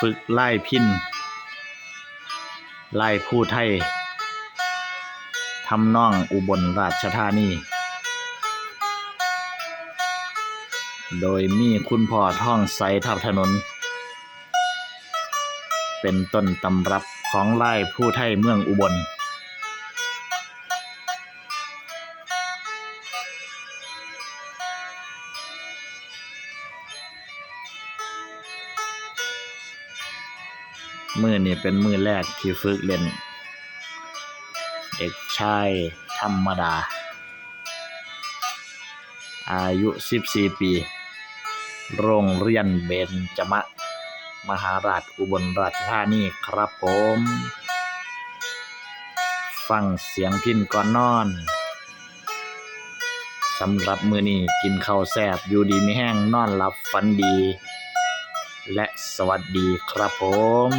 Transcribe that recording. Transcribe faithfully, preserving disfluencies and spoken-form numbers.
ฝึกลายพิณ ลายภูไทย ทำนองอุบลราชธานี โดยมีคุณพ่อทองใส ทับถนน เป็นต้นตำรับของลายภูไทยเมืองอุบล มื้อนี้เป็นมื้อแรกที่ฝึกเล่น เด็กชายธรรมดา อายุสิบสี่ปี โรงเรียนเบญจมะ มหาราชอุบลราชธานีครับผม ฟังเสียงพิณก่อนนอน สำหรับมื้อนี้กินข้าวแซ่บ อยู่ดีมีแฮง นอนหลับฝันดี และสวัสดีครับผม